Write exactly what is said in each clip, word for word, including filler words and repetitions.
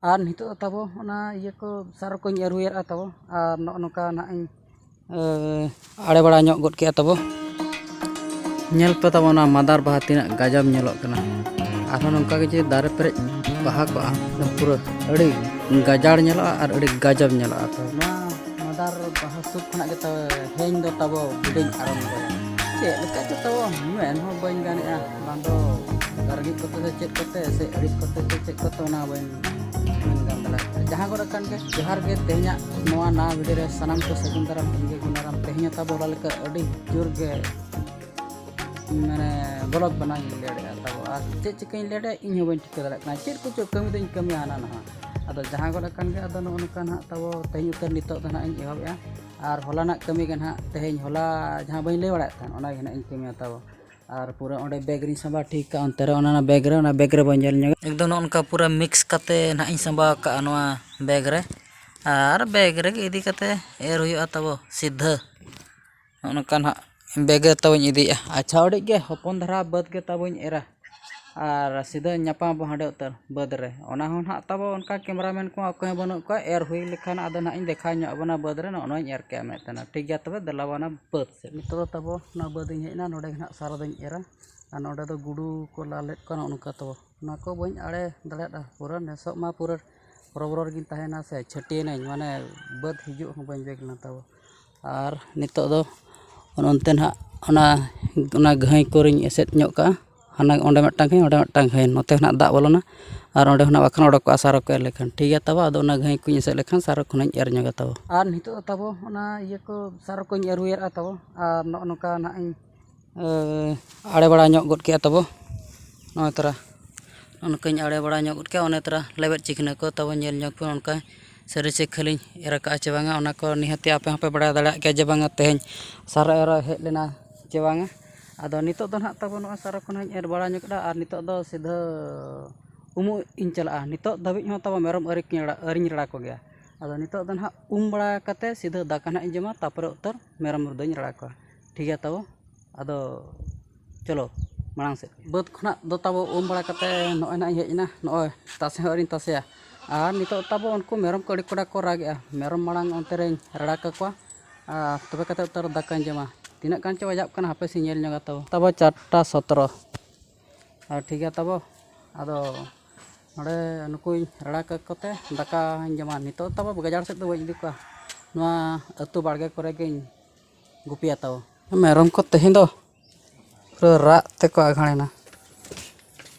ᱟᱨ ᱱᱤᱛᱚᱜ ᱫᱚ ᱛᱟᱵᱚ ᱚᱱᱟ ᱤᱭᱟᱹ ᱠᱚ, ᱥᱟᱨ ᱠᱚᱧ ᱮᱨ ᱦᱩᱭ ᱟᱫᱼᱟ ᱛᱟᱵᱚ᱾ ᱟᱨ ᱱᱚᱜᱼᱚ ᱱᱚᱝᱠᱟ ᱱᱟᱦᱟᱜ ᱤᱧ, ᱮ, ᱟᱲᱮ ᱵᱟᱲᱟ ᱧᱚᱜ ᱜᱚᱫ ᱠᱮᱜᱼᱟ ᱛᱟᱵᱚ᱾ ᱧᱮᱞ ᱯᱮ ᱛᱟᱵᱚ, ᱚᱱᱟ ᱢᱟᱫᱟᱨ ᱵᱟᱦᱟ ᱛᱤᱱᱟᱹᱜ ᱜᱟᱡᱟᱵ ᱧᱮᱞᱚᱜ ᱠᱟᱱᱟ᱾ ᱟᱨᱦᱚᱸ ᱱᱚᱝᱠᱟ ᱜᱮ ᱡᱩᱫᱤ ᱫᱟᱨᱮ ᱯᱮᱨᱮᱡ ᱵᱟᱦᱟ ᱠᱚᱜᱼᱟ, ᱯᱩᱨᱟᱹ ᱟᱹᱰᱤ ᱜᱟᱡᱟᱲ ᱧᱮᱞᱚᱜᱼᱟ ᱟᱨ ᱟᱹᱰᱤ ᱜᱟᱡᱟᱵ ᱧᱮᱞᱚᱜᱼᱟ᱾ ᱛᱚ ᱱᱚᱣᱟ ᱢᱟᱫᱟᱨ ᱵᱟᱦᱟ ᱥᱩᱫ ᱠᱷᱚᱱᱟᱜ ᱜᱮ ᱛᱚ ᱦᱮᱧ ᱫᱚ ᱛᱟᱵᱚ ᱵᱤᱰᱟᱹᱧ ᱟᱨᱟᱢᱵᱚᱭᱟ᱾ ᱪᱮᱫ ᱞᱮᱠᱟ ᱪᱚ ᱛᱟᱵᱚ ᱢᱮᱱ ᱦᱚᱸ ᱵᱟᱹᱧ ᱜᱟᱱᱮᱜᱼᱟ, ᱵᱟᱝ ᱫᱚ ᱨᱟᱹᱜᱤ ᱠᱚᱛᱮ ᱥᱮ ᱪᱮᱫ ᱠᱚᱛᱮ ᱥᱮ ᱟᱹᱲᱤᱥ ᱠᱚᱛᱮ ᱥᱮ ᱪᱮᱫ ᱠᱚᱛᱮ, ᱚᱱᱟ ᱵᱟᱹᱧ ᱢᱮᱱ ᱜᱟᱱ ᱫᱟᱲᱮᱭᱟᱜ ᱠᱟᱱᱟ᱾ ᱡᱟᱦᱟᱸ ᱠᱚᱨᱮ ᱠᱟᱱ ᱜᱮ, ᱡᱚᱦᱟᱨ ᱜᱮ᱾ ᱛᱮᱦᱮᱧᱟᱜ ᱱᱚᱣᱟ ᱱᱟᱣᱟ ᱵᱷᱤᱰᱤᱭᱳ ᱨᱮ ᱥᱟᱱᱟᱢ ᱠᱚ ᱥᱟᱹᱜᱩᱱ ᱫᱟᱨᱟᱢ, ᱤᱧ ᱜᱮ ᱜᱩᱱᱟᱨᱟᱢ᱾ ᱛᱮᱦᱮᱧ ᱦᱚᱸ ᱛᱟᱵᱚ ᱚᱱᱟ ᱞᱮᱠᱟ ᱟᱹᱰᱤ ᱡᱳᱨ ᱜᱮ ᱢᱟᱱᱮ ᱵᱞᱚᱜ ᱵᱮᱱᱟᱣ ᱤᱧ ᱞᱮᱴᱮᱜᱼᱟ ᱛᱟᱵᱚ᱾ ᱟᱨ ᱪᱮᱫ ᱪᱤᱠᱟᱹᱧ ᱞᱮᱴᱮᱜᱼᱟ ᱤᱧ ᱦᱚᱸ ᱵᱟᱹᱧ ᱴᱷᱤᱠᱟᱹ ᱫᱟᱲᱮᱭᱟᱜ ᱠᱟᱱᱟ, ᱪᱮᱫ ᱠᱚᱪᱚ ᱠᱟᱹᱢᱤ ᱫᱚᱧ ᱠᱟᱹᱢᱤᱭᱟ ᱦᱟᱱᱟ ᱱᱟᱦᱟᱜ᱾ ᱟᱫᱚ ᱡᱟᱦᱟᱸ ᱠᱚᱨᱮ ᱠᱟᱱ ᱜᱮ, ᱟᱫᱚ ᱱᱚᱜᱼᱚ ᱱᱚᱝᱠᱟ ᱱᱟᱦᱟᱜ ᱛᱟᱵᱚ ᱛᱮᱦᱮᱧ ᱩᱛᱟᱹᱨ ᱱᱤᱛᱚᱜ ᱫᱚ ᱱᱟᱦᱟᱜ ᱤᱧ ᱮᱦᱚᱵᱮᱜᱼᱟ᱾ ᱟᱨ ᱦᱚᱞᱟᱱᱟᱜ ᱠᱟᱹᱢᱤ ᱜᱮ ᱱᱟᱦᱟᱜ ᱛᱮᱦᱮᱧ, ᱦᱚᱞᱟ ᱡᱟᱦᱟᱸ ᱵᱟᱹᱧ ᱞᱟᱹᱭ ᱵᱟᱲᱟᱭᱮᱫ ᱛᱟᱦᱮᱸᱫ, ᱚᱱᱟ ᱜᱮ ᱱᱟᱦᱟᱜ ᱤᱧ ᱠᱟᱹᱢᱤᱭᱟ ᱛᱟᱵᱚ᱾ ᱟᱨ ᱯᱩᱨᱟᱹ ᱚᱸᱰᱮ ᱵᱮᱜᱽ ᱨᱤᱧ ᱥᱟᱢᱵᱟᱣ ᱴᱷᱤᱠ ᱠᱟᱜᱼᱟ, ᱚᱱᱛᱮ ᱨᱮ ᱚᱱᱟ, ᱚᱱᱟ ᱵᱮᱜᱽ ᱨᱮ, ᱚᱱᱟ ᱵᱮᱜᱽ ᱨᱮ ᱵᱟᱹᱧ ᱧᱮᱞ ᱧᱚᱜᱟ᱾ ᱮᱠᱫᱚᱢ ᱱᱚᱜᱼᱚ ᱱᱚᱝᱠᱟ ᱯᱩᱨᱟᱹ ᱢᱤᱠᱥ ᱠᱟᱛᱮ ᱱᱟᱦᱟᱜ ᱤᱧ ᱥᱟᱢᱵᱟᱣ ᱠᱟᱜᱼᱟ ᱱᱚᱣᱟ ᱵᱮᱜᱽ ᱨᱮ᱾ ᱟᱨ ᱵᱮᱜᱽ ᱨᱮᱜᱮ ᱤᱫᱤ ᱠᱟᱛᱮ ᱮᱨ ᱦᱩᱭᱩᱜᱼᱟ ᱛᱟᱵᱚ ᱥᱤᱫᱷᱟᱹ᱾ ᱱᱚᱜᱼᱚ ᱱᱚᱝᱠᱟ ᱱᱟᱦᱟᱜ ᱵᱮᱜᱽ ᱨᱮ ᱛᱟᱵᱚᱧ ᱤᱫᱤᱭᱮᱜᱼᱟ᱾ ᱟᱪᱪᱷᱟ, ᱟᱹᱰᱤ ᱜᱮ ᱦᱚᱯᱚᱱ ᱫᱷᱟᱨᱟ ᱵᱟᱹᱫᱽ ᱜᱮ ᱛᱟᱵᱚᱧ ᱮᱨᱟ᱾ ᱟᱨ ᱥᱤᱫᱷᱟᱹ ᱧᱟᱯᱟᱢ ᱟᱵᱚ ᱦᱟᱸᱰᱮ ᱩᱛᱟᱹᱨ ᱵᱟᱹᱫᱽ ᱨᱮ᱾ ᱚᱱᱟ ᱦᱚᱸ ᱱᱟᱦᱟᱜ ᱛᱟᱵᱚ ᱚᱱᱠᱟ ᱠᱮᱢᱨᱟᱢᱮᱱ ᱠᱚ ᱚᱠᱚᱭ ᱦᱚᱸ ᱵᱟᱹᱱᱩᱜ ᱠᱚᱣᱟ᱾ ᱮᱨ ᱦᱩᱭ ᱞᱮᱠᱷᱟᱱ ᱟᱫᱚ ᱱᱟᱦᱟᱜ ᱤᱧ ᱫᱮᱠᱷᱟᱣ ᱧᱚᱜ ᱟᱵᱚᱱᱟ ᱵᱟᱹᱫᱽ ᱨᱮ, ᱱᱚᱜᱼᱚ ᱱᱚᱣᱟᱧ ᱮᱨ ᱠᱮᱜᱼᱟ ᱢᱮᱫ ᱛᱟᱱᱟ᱾ ᱴᱷᱤᱠ ᱜᱮᱭᱟ, ᱛᱚᱵᱮ ᱫᱮᱞᱟ ᱵᱚᱱᱟ ᱵᱟᱹᱫᱽ ᱥᱮᱫ᱾ ᱱᱤᱛᱚᱜ ᱫᱚ ᱛᱟᱵᱚ ᱚᱱᱟ ᱵᱟᱹᱫᱽ ᱤᱧ ᱦᱮᱡ ᱮᱱᱟ, ᱱᱚᱰᱮ ᱜᱮ ᱱᱟᱦᱟᱜ ᱥᱟᱨ ᱫᱚᱧ ᱮᱨᱟ᱾ ᱟᱨ ᱱᱚᱰᱮ ᱫᱚ ᱜᱩᱰᱩ ᱠᱚ ᱞᱟ ᱞᱮᱫ ᱠᱚᱣᱟ, ᱱᱚᱜᱼᱚ ᱱᱚᱝᱠᱟ ᱛᱟᱵᱚ᱾ ᱚᱱᱟ ᱠᱚ ᱵᱟᱹᱧ ᱟᱲᱮ ᱫᱟᱲᱮᱭᱟᱫᱼᱟ, ᱯᱩᱨᱟᱹ ᱱᱮᱥᱚᱜ ᱢᱟ ᱯᱩᱨᱟᱹ ᱦᱚᱨᱚᱵᱚᱨᱚ ᱨᱮᱜᱤᱧ ᱛᱟᱦᱮᱱᱟ ᱥᱮ, ᱪᱷᱟᱹᱴᱭᱟᱹᱱᱟᱹᱧ, ᱢᱟᱱᱮ ᱵᱟᱹᱫᱽ ᱦᱤᱡᱩᱜ ᱦᱚᱸ ᱵᱟᱹᱧ ᱵᱮᱜᱽ ᱞᱮᱱᱟ ᱛᱟᱵᱚ᱾ ᱟᱨ ᱱᱤᱛᱚᱜ ᱫᱚ ᱚᱱᱮ ᱚᱱᱛᱮ ᱱᱟᱦᱟᱜ ᱚᱱᱟ, ᱚᱱᱟ ᱜᱟᱹᱭ ᱠᱚᱨᱮᱧ ᱮᱥᱮᱫ ᱧᱚᱜ ᱠᱟᱜᱼᱟ᱾ ᱦᱟᱱᱟ ᱚᱸᱰᱮ ᱢᱤᱫᱴᱟᱝ ᱜᱟᱹᱭ, ᱚᱸᱰᱮ ᱢᱤᱫᱴᱟᱝ ᱜᱟᱹᱭ, ᱱᱚᱛᱮ ᱠᱷᱚᱱᱟᱜ ᱫᱟᱜ ᱵᱚᱞᱚᱱᱟ ᱟᱨ ᱚᱸᱰᱮ ᱠᱷᱚᱱᱟᱜ ᱵᱟᱠᱷᱟᱱ ᱚᱰᱚᱠᱚᱜᱼᱟ, ᱥᱟᱨ ᱠᱚ ᱮᱨ ᱞᱮᱠᱷᱟᱱ᱾ ᱴᱷᱤᱠ ᱜᱮᱭᱟ ᱛᱟᱵᱚ, ᱟᱫᱚ ᱚᱱᱟ ᱜᱟᱹᱭ ᱠᱚᱧ ᱮᱥᱮᱫ ᱞᱮᱠᱷᱟᱱ ᱥᱟᱨ ᱠᱷᱚᱱᱟᱜ ᱤᱧ ᱮᱨ ᱧᱚᱜᱟ ᱛᱟᱵᱚ᱾ ᱟᱨ ᱱᱤᱛᱚᱜ ᱫᱚ ᱛᱟᱵᱚ ᱚᱱᱟ ᱤᱭᱟᱹ ᱠᱚ, ᱥᱟᱨ ᱠᱚᱧ ᱮᱨ ᱦᱩᱭ ᱟᱫᱼᱟ ᱛᱟᱵᱚ᱾ ᱟᱨ ᱱᱚᱜᱼᱚ ᱱᱚᱝᱠᱟ ᱱᱟᱦᱟᱜ ᱤᱧ ᱮ, ᱟᱲᱮ ᱵᱟᱲᱟ ᱧᱚᱜ ᱜᱚᱫ ᱠᱮᱜᱼᱟ ᱛᱟᱵᱚ᱾ ᱱᱚᱜᱼᱚᱭ ᱛᱚᱨᱟ ᱱᱚᱜᱼᱚ ᱱᱚᱝᱠᱟᱧ ᱟᱲᱮ ᱵᱟᱲᱟ ᱧᱚᱜ ᱜᱚᱫ ᱠᱮᱜᱼᱟ᱾ ᱚᱱᱮ ᱛᱚᱨᱟ ᱞᱮᱵᱮᱫ ᱪᱤᱠᱷᱱᱟᱹ ᱠᱚ ᱛᱟᱵᱚ ᱧᱮᱞ ᱧᱚᱜ ᱯᱮ, ᱚᱱᱠᱟ ᱥᱟᱹᱨᱤ ᱥᱮ ᱠᱷᱟᱹᱞᱤᱧ ᱮᱨ ᱟᱠᱟᱜᱼᱟ ᱪᱮ ᱵᱟᱝᱟ, ᱚᱱᱟ ᱠᱚ ᱱᱤᱦᱟᱹᱛᱤ ᱟᱯᱮ ᱦᱚᱸᱯᱮ ᱵᱟᱲᱟᱭ ᱫᱟᱲᱮᱭᱟᱜ ᱜᱮᱭᱟ ᱡᱮ ᱵᱟᱝᱟ ᱛᱮᱦᱮᱧ ᱥᱟᱨ ᱮᱨ ᱦᱮᱡ ᱞᱮᱱᱟ ᱪᱮ ᱵᱟᱝᱟ᱾ ᱟᱫᱚ ᱱᱤᱛᱚᱜ ᱫᱚ ᱱᱟᱦᱟᱜ ᱛᱟᱵᱚ ᱱᱚᱜᱼᱚᱭ ᱥᱟᱨ ᱠᱚ ᱱᱟᱦᱟᱜ ᱤᱧ ᱮᱨ ᱵᱟᱲᱟ ᱧᱚᱜ ᱠᱮᱫᱟ ᱟᱨ ᱱᱤᱛᱚᱜ ᱫᱚ ᱥᱤᱫᱷᱟᱹ ᱩᱢᱩᱜ ᱤᱧ ᱪᱟᱞᱟᱜᱼᱟ᱾ ᱱᱤᱛᱚᱜ ᱫᱷᱟᱹᱵᱤᱡ ᱦᱚᱸ ᱛᱟᱵᱚ ᱢᱮᱨᱚᱢ ᱟᱹᱣᱨᱤ ᱠᱤᱱ ᱨᱟᱲᱟ-, ᱟᱹᱣᱨᱤᱧ ᱨᱟᱲᱟ ᱠᱚᱜᱮᱭᱟ᱾ ᱟᱫᱚ ᱱᱤᱛᱚᱜ ᱫᱚ ᱱᱟᱦᱟᱜ ᱩᱢ ᱵᱟᱲᱟ ᱠᱟᱛᱮ ᱥᱤᱫᱷᱟᱹ ᱫᱟᱠᱟ ᱱᱟᱦᱟᱜ ᱤᱧ ᱡᱚᱢᱟ, ᱛᱟᱨᱯᱚᱨᱮ ᱩᱛᱟᱹᱨ ᱢᱮᱨᱚᱢ ᱫᱚᱧ ᱨᱟᱲᱟ ᱠᱚᱣᱟ᱾ ᱴᱷᱤᱠ ᱜᱮᱭᱟ ᱛᱟᱵᱚ᱾ ᱟᱫᱚ ᱪᱚᱞᱚ ᱢᱟᱲᱟᱝ ᱥᱮᱫ᱾ ᱵᱟᱹᱫᱽ ᱠᱷᱚᱱᱟᱜ ᱫᱚ ᱛᱟᱵᱚ ᱩᱢ ᱵᱟᱲᱟ ᱠᱟᱛᱮ ᱱᱚᱜᱼᱚᱭ ᱱᱟᱜ ᱤᱧ ᱦᱮᱡ ᱮᱱᱟ᱾ ᱱᱚᱜᱼᱚᱭ ᱛᱟᱥᱮ ᱦᱚᱸ ᱟᱹᱣᱨᱤᱧ ᱛᱟᱥᱮᱭᱟ᱾ ᱟᱨ ᱱᱤᱛᱚᱜ ᱛᱟᱵᱚ ᱩᱱᱠᱩ ᱢᱮᱨᱚᱢ ᱠᱚ ᱟᱹᱰᱤ ᱠᱚᱰᱟ ᱠᱚ ᱨᱟᱜᱮᱜᱼᱟ᱾ ᱢᱮᱨᱚᱢ ᱢᱟᱲᱟᱝ ᱚᱱᱛᱮ ᱨᱮᱧ ᱨᱟᱲᱟ ᱠᱟᱠᱚᱣᱟ, ᱟᱨ ᱛᱚᱵᱮ ᱠᱟᱛᱮ ᱩᱛᱟᱹᱨ ᱫᱟᱠᱟᱧ ᱡᱚᱢᱟ᱾ ᱛᱤᱱᱟᱹᱜ ᱜᱟᱱ ᱪᱚ ᱵᱟᱡᱟᱜ ᱠᱟᱱᱟ, ᱦᱟᱯᱮ ᱥᱮᱧ ᱧᱮᱞ ᱧᱚᱜᱟ᱾ ᱛᱟᱵᱚ, ᱛᱟᱵᱚ ᱪᱟᱨᱴᱟ ᱥᱚᱛᱨᱚ᱾ ᱟᱨ ᱴᱷᱤᱠ ᱜᱮᱭᱟ ᱛᱟᱵᱚ, ᱟᱫᱚ ᱱᱚᱰᱮ ᱱᱩᱠᱩᱧ ᱨᱟᱲᱟ ᱠᱟᱠᱚ ᱛᱮ ᱫᱟᱠᱟᱧ ᱡᱚᱢᱟ᱾ ᱱᱤᱛᱚᱜ ᱛᱟᱵᱚ ᱜᱟᱡᱟᱲ ᱥᱮᱫ ᱫᱚ ᱵᱟᱹᱧ ᱤᱫᱤ ᱠᱚᱣᱟ, ᱱᱚᱣᱟ ᱟᱹᱛᱩ ᱵᱟᱲᱜᱮ ᱠᱚᱨᱮ ᱜᱤᱧ ᱜᱩᱯᱤᱭᱟ ᱛᱟᱵᱚ᱾ ᱢᱮᱨᱚᱢ ᱠᱚ ᱛᱮᱦᱮᱧ ᱫᱚ ᱯᱩᱨᱟᱹ ᱨᱟᱜ ᱛᱮᱠᱚ ᱟᱜᱷᱟᱬ ᱮᱱᱟ᱾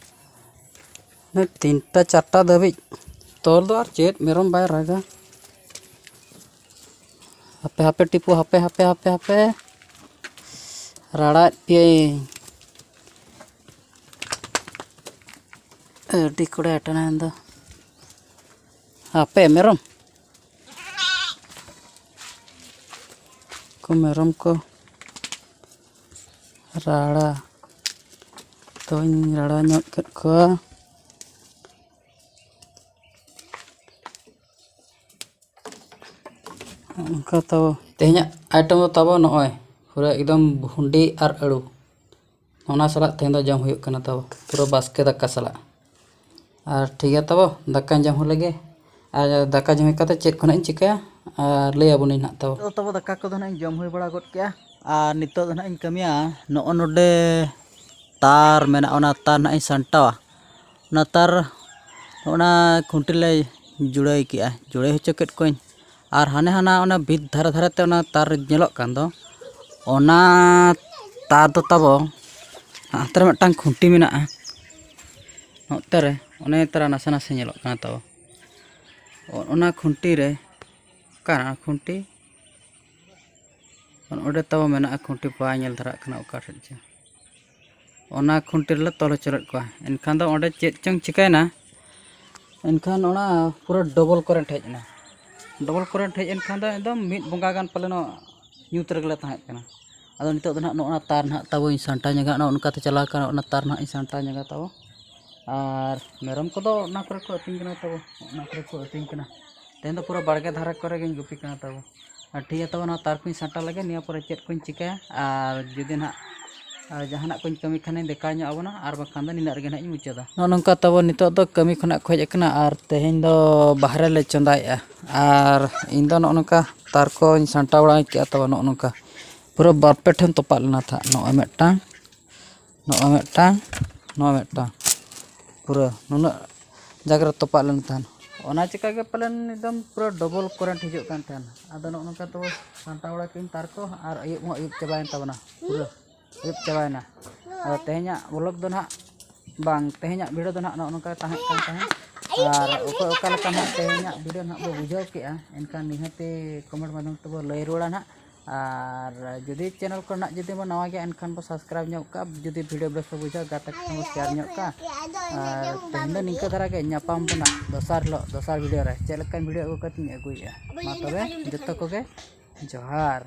ᱢᱟᱱᱮ ᱛᱤᱱᱴᱟ ᱪᱟᱨᱴᱟ ᱫᱷᱟᱹᱵᱤᱡ ᱛᱚᱞ ᱫᱚ ᱟᱨ ᱪᱮᱫ ᱢᱮᱨᱚᱢ ᱵᱟᱭ ᱨᱟᱜᱟ᱾ ᱦᱟᱯᱮ, ᱦᱟᱯᱮ ᱴᱤᱯᱩ, ᱦᱟᱯᱮ, ᱦᱟᱯᱮ, ᱦᱟᱯᱮ, ᱦᱟᱯᱮ᱾ ᱨᱟᱲᱟᱭᱮᱫ ᱯᱮᱭᱟᱹᱧ᱾ ᱟᱹᱰᱤ ᱠᱚᱲᱟ ᱮᱴᱟᱱᱟ ᱫᱚ᱾ ᱦᱟᱯᱮ ᱢᱮᱨᱚᱢ᱾ ᱠᱚ ᱢᱮᱨᱚᱢ ᱠᱚ ᱨᱟᱲᱟ᱾ ᱛᱚᱧ ᱨᱟᱲᱟ ᱧᱚᱜ ᱠᱮᱫ ᱠᱚᱣᱟ᱾ ᱚᱱᱠᱟ ᱛᱟᱵᱚ ᱛᱮᱦᱮᱧᱟᱜ item ᱫᱚ ᱛᱟᱵᱚ ᱱᱚᱜᱼᱚᱭ ᱯᱩᱨᱟᱹ ᱮᱠᱫᱚᱢ ᱵᱷᱩᱸᱰᱤ ᱟᱨ ᱟᱹᱲᱩ᱾ ᱚᱱᱟ ᱥᱟᱞᱟᱜ ᱛᱮᱦᱮᱧ ᱫᱚ ᱡᱚᱢ ᱦᱩᱭᱩᱜ ᱠᱟᱱᱟ ᱛᱟᱵᱚ, ᱯᱩᱨᱟᱹ ᱵᱟᱥᱠᱮ ᱫᱟᱠᱟ ᱥᱟᱞᱟᱜ᱾ ᱟᱨ ᱴᱷᱤᱠ ᱜᱮᱭᱟ ᱛᱟᱵᱚ, ᱫᱟᱠᱟᱧ ᱡᱚᱢ ᱦᱩᱭ ᱞᱮᱜᱮ᱾ ᱟᱨ ᱫᱟᱠᱟ ᱡᱚᱢ ᱦᱩᱭ ᱠᱟᱛᱮ ᱪᱮᱫ ᱠᱚ ᱱᱟᱜ ᱤᱧ ᱪᱤᱠᱟᱹᱭᱟ, ᱟᱨ ᱞᱟᱹᱭ ᱟᱵᱚᱱᱟᱹᱧ ᱱᱟᱜ ᱛᱟᱵᱚ᱾ ᱛᱚ ᱛᱟᱵᱚ, ᱫᱟᱠᱟ ᱠᱚᱫᱚ ᱱᱟᱜ ᱤᱧ ᱡᱚᱢ ᱦᱩᱭ ᱵᱟᱲᱟ ᱜᱚᱫ ᱠᱮᱜᱼᱟ᱾ ᱟᱨ ᱱᱤᱛᱚᱜ ᱫᱚ ᱱᱟᱜ ᱤᱧ ᱠᱟᱹᱢᱤᱭᱟ, ᱱᱚᱜᱼᱚ ᱱᱚᱰᱮ ᱛᱟᱨ ᱢᱮᱱᱟᱜᱼᱟ, ᱚᱱᱟ ᱛᱟᱨ ᱱᱟᱜ ᱤᱧ ᱥᱟᱢᱴᱟᱣᱟ᱾ ᱚᱱᱟ ᱛᱟᱨ, ᱚᱱᱟ ᱠᱷᱩᱱᱴᱤ ᱞᱮ ᱡᱩᱲᱟᱹᱭ ᱠᱮᱜᱼᱟ, ᱡᱩᱲᱟᱹᱭ ᱦᱚᱪᱚ ᱠᱮᱫ ᱠᱚᱣᱟᱧ᱾ ᱟᱨ ᱦᱟᱱᱮ ᱦᱟᱱᱟ ᱚᱱᱟ ᱵᱷᱤᱛ ᱫᱷᱟᱨᱮ ᱫᱷᱟᱨᱮ ᱛᱮ ᱚᱱᱟ ᱛᱟᱨ ᱧᱮᱞᱚᱜ ᱠᱟᱱ ᱫᱚ, ᱚᱱᱟ ᱛᱟᱨ ᱫᱚ ᱛᱟᱵᱚ ᱦᱟᱱᱛᱮ ᱨᱮ ᱢᱤᱫᱴᱟᱝ ᱠᱷᱩᱱᱴᱤ ᱢᱮᱱᱟᱜᱼᱟ, ᱱᱚᱛᱮ ᱨᱮ ᱚᱱᱮ ᱛᱟᱨᱟ ᱱᱟᱥᱮ ᱱᱟᱥᱮ ᱧᱮᱞᱚᱜ ᱠᱟᱱᱟ ᱛᱟᱵᱚ᱾ ᱚ-, ᱚᱱᱟ ᱠᱷᱩᱱᱴᱤ ᱨᱮ, ᱚᱠᱟᱨᱮ ᱠᱷᱩᱱᱴᱤ? ᱚᱸᱰᱮ ᱛᱟᱵᱚ ᱢᱮᱱᱟᱜᱼᱟ ᱠᱷᱩᱱᱴᱤ, ᱵᱟᱭ ᱧᱮᱞ ᱫᱷᱟᱨᱟᱜ ᱠᱟᱱᱟ ᱚᱠᱟ ᱴᱷᱮᱡ ᱪᱚ᱾ ᱚᱱᱟ ᱠᱷᱩᱱᱴᱤ ᱨᱮᱞᱮ ᱛᱚᱞ ᱦᱚᱪᱚ ᱞᱮᱫ ᱠᱚᱣᱟ᱾ ᱮᱱᱠᱷᱟᱱ ᱫᱚ ᱚᱸᱰᱮ ᱪᱮᱫ ᱪᱚᱝ ᱪᱤᱠᱟᱹᱭᱮᱱᱟ, ᱮᱱᱠᱷᱟᱱ ᱚᱱᱟ ᱯᱩᱨᱟᱹ double current ᱦᱮᱡ ᱮᱱᱟ᱾ Double current ᱦᱮᱡ ᱮᱱᱠᱷᱟᱱ ᱫᱚ ᱮᱠᱫᱚᱢ ᱢᱤᱫ ᱵᱚᱸᱜᱟ ᱜᱟᱱ ᱯᱟᱞᱮᱱᱚᱜ ᱧᱩᱛ ᱨᱮᱜᱮ ᱞᱮ ᱛᱟᱦᱮᱸ ᱠᱟᱱᱟ᱾ ᱟᱫᱚ ᱱᱤᱛᱚᱜ ᱫᱚ ᱱᱟᱦᱟᱜ ᱱᱚᱜᱼᱚ ᱱᱟ ᱛᱟᱨ ᱱᱟᱦᱟᱜ ᱛᱟᱵᱚᱧ ᱥᱟᱢᱴᱟᱣ ᱧᱚᱜᱟ, ᱱᱚᱜᱼᱚ ᱱᱚᱝᱠᱟᱛᱮ ᱪᱟᱞᱟᱣ ᱠᱟᱱᱟ, ᱚᱱᱟ ᱛᱟᱨ ᱱᱟᱦᱟᱜ ᱤᱧ ᱥᱟᱢᱴᱟᱣ ᱧᱚᱜᱟ ᱛᱟᱵᱚ᱾ ᱟᱨ ᱢᱮᱨᱚᱢ ᱠᱚᱫᱚ ᱚᱱᱟ ᱠᱚᱨᱮ ᱠᱚ ᱟᱹᱛᱤᱧ ᱠᱟᱱᱟ ᱛᱟᱵᱚ, ᱚᱱᱟ ᱠᱚᱨᱮ ᱠᱚ ᱟᱹᱛᱤᱧ ᱠᱟᱱᱟ᱾ ᱛᱮᱦᱮᱧ ᱫᱚ ᱯᱩᱨᱟᱹ ᱵᱟᱲᱜᱮ ᱫᱷᱟᱨᱮ ᱠᱚᱨᱮ ᱜᱤᱧ ᱜᱩᱯᱤ ᱠᱟᱱᱟ ᱛᱟᱵᱚ᱾ ᱟᱨ ᱴᱷᱤᱠ ᱜᱮᱭᱟ ᱛᱟᱵᱚ, ᱱᱚᱣᱟ ᱛᱟᱨ ᱠᱚᱧ ᱥᱟᱢᱴᱟᱣ ᱞᱮᱜᱮ, ᱱᱤᱭᱟᱹ ᱯᱚᱨᱮ ᱪᱮᱫ ᱠᱚᱧ ᱪᱤᱠᱟᱹᱭᱟ᱾ ᱟᱨ ᱡᱩᱫᱤ ᱱᱟᱦᱟᱜ ᱟᱨ ᱡᱟᱦᱟᱱᱟᱜ ᱠᱚᱧ ᱠᱟᱹᱢᱤ ᱠᱷᱟᱱᱤᱧ ᱫᱮᱠᱷᱟᱣ ᱧᱚᱜ ᱟᱵᱚᱱᱟ, ᱟᱨ ᱵᱟᱝᱠᱷᱟᱱ ᱫᱚ ᱱᱤᱱᱟᱹᱜ ᱨᱮᱜᱮ ᱱᱟᱦᱟᱜ ᱤᱧ ᱢᱩᱪᱟᱹᱫᱟ᱾ ᱱᱚᱜᱼᱚ ᱱᱚᱝᱠᱟ ᱛᱟᱵᱚ ᱱᱤᱛᱚᱜ ᱫᱚ ᱠᱟᱹᱢᱤ ᱠᱷᱚᱱᱟᱜ ᱠᱚ ᱦᱮᱡ ᱟᱠᱟᱱᱟ ᱟᱨ ᱛᱮᱦᱮᱧ ᱫᱚ ᱵᱟᱦᱨᱮ ᱞᱮ ᱪᱚᱸᱫᱟᱭᱮᱫᱼᱟ᱾ ᱟᱨ ᱤᱧ ᱫᱚ ᱱᱚᱜᱼᱚ ᱱᱚᱝᱠᱟ ᱛᱟᱨ ᱠᱚᱧ ᱥᱟᱢᱴᱟᱣ ᱵᱟᱲᱟ ᱠᱮᱜᱼᱟ ᱛᱟᱵᱚ ᱱᱚᱜᱼᱚ ᱱᱚᱝᱠᱟ ᱯᱩᱨᱟᱹ ᱵᱟᱨ ᱯᱮ ᱴᱷᱮᱱ ᱛᱚᱯᱟᱜ ᱞᱮᱱᱟ ᱛᱟᱦᱮᱸᱫ᱾ ᱱᱚᱜᱼᱚᱭ ᱢᱤᱫᱴᱟᱝ, ᱱᱚᱜᱼᱚᱭ ᱢᱤᱫᱴᱟᱝ, ᱱᱚᱜᱼᱚᱭ ᱢᱤᱫᱴᱟᱝ, ᱯᱩᱨᱟᱹ ᱱᱩᱱᱟᱹᱜ ᱡᱟᱭᱜᱟ ᱨᱮ ᱛᱚᱯᱟᱜ ᱞᱮᱱ ᱛᱟᱦᱮᱸᱫ᱾ ᱚᱱᱟ ᱪᱤᱠᱟ ᱜᱮ ᱯᱟᱞᱮᱱ ᱮᱠᱫᱚᱢ ᱯᱩᱨᱟᱹ ᱰᱚᱵᱚᱞ ᱠᱚᱨᱮᱱᱴ ᱦᱤᱡᱩᱜ ᱠᱟᱱ ᱛᱟᱦᱮᱸᱫ᱾ ᱟᱫᱚ ᱱᱚᱜᱼᱚ ᱱᱚᱝᱠᱟ ᱛᱟᱵᱚ ᱥᱟᱢᱴᱟᱣ ᱵᱟᱲᱟ ᱠᱮᱫᱟᱹᱧ ᱛᱟᱨ ᱠᱚ, ᱟᱨ ᱟᱹᱭᱩᱵ ᱦᱚᱸ ᱟᱹᱭᱩᱵ ᱪᱟᱵᱟᱭᱮᱱ ᱛᱟᱵᱚᱱᱟ, ᱯᱩᱨᱟᱹ ᱟᱹᱭᱩᱵ ᱪᱟᱵᱟᱭᱮᱱᱟ᱾ ᱟᱫᱚ ᱛᱮᱦᱮᱧᱟᱜ ᱵᱷᱞᱚᱜᱽ ᱫᱚ ᱱᱟᱦᱟᱜ ᱵᱟᱝ, ᱛᱮᱦᱮᱧᱟᱜ ᱵᱷᱤᱰᱤᱭᱳ ᱫᱚ ᱱᱟᱦᱟᱜ ᱱᱚᱜᱼᱚ ᱱᱚᱝᱠᱟ ᱛᱟᱦᱮᱸ ᱠᱟᱱ ᱛᱟᱦᱮᱸᱫ᱾ ᱟᱨ ᱚᱠᱚᱭ ᱚᱠᱟ ᱞᱮᱠᱟ ᱱᱟᱦᱟᱜ ᱛᱮᱦᱮᱧᱟᱜ ᱵᱷᱤᱰᱤᱭᱳ ᱱᱟᱦᱟᱜ ᱵᱚ ᱵᱩᱡᱷᱟᱹᱣ ᱠᱮᱜᱼᱟ, ᱮᱱᱠᱷᱟᱱ ᱱᱤᱦᱟᱹᱛᱤ ᱠᱚᱢᱮᱱᱴ ᱢᱟᱫᱽᱫᱷᱚᱢ ᱛᱮᱵᱚ ᱞᱟᱹᱭ ᱨᱩᱣᱟᱹᱲᱟ ᱱᱟᱦᱟᱜ᱾ ᱟᱨ ᱡᱩᱫᱤ ᱪᱮᱱᱮᱞ ᱠᱚᱨᱮ ᱱᱟᱜ ᱡᱩᱫᱤ ᱵᱚ ᱱᱟᱣᱟ ᱜᱮᱭᱟ, ᱮᱱᱠᱷᱟᱱ ᱵᱚ ᱥᱟᱵᱥᱠᱨᱟᱭᱤᱵᱽ ᱧᱚᱜ ᱠᱟᱜᱼᱟ᱾ ᱡᱩᱫᱤ ᱵᱷᱤᱰᱤᱭᱳ ᱵᱮᱥ ᱵᱚ ᱵᱩᱡᱷᱟᱹᱣᱟ, ᱜᱟᱛᱮ ᱠᱚ ᱴᱷᱮᱱ ᱵᱚ ᱥᱮᱭᱟᱨ ᱧᱚᱜ ᱠᱟᱜᱼᱟ᱾ ᱟᱨ ᱛᱮᱦᱮᱧ ᱫᱚ ᱱᱤᱝᱠᱟᱹ ᱫᱷᱟᱨᱟ ᱜᱮ, ᱧᱟᱯᱟᱢ ᱵᱚᱱᱟ ᱫᱚᱥᱟᱨ ᱦᱤᱞᱳᱜ ᱫᱚᱥᱟᱨ ᱵᱷᱤᱰᱤᱭᱳ ᱨᱮ᱾ ᱪᱮᱫ ᱞᱮᱠᱟᱱ ᱵᱷᱤᱰᱤᱭᱳ ᱟᱹᱜᱩ ᱠᱟᱛᱮᱧ ᱟᱹᱜᱩᱭᱮᱫᱼᱟ, ᱢᱟ ᱛᱚᱵᱮ ᱡᱚᱛᱚ ᱠᱚᱜᱮ ᱡᱚᱦᱟᱨ᱾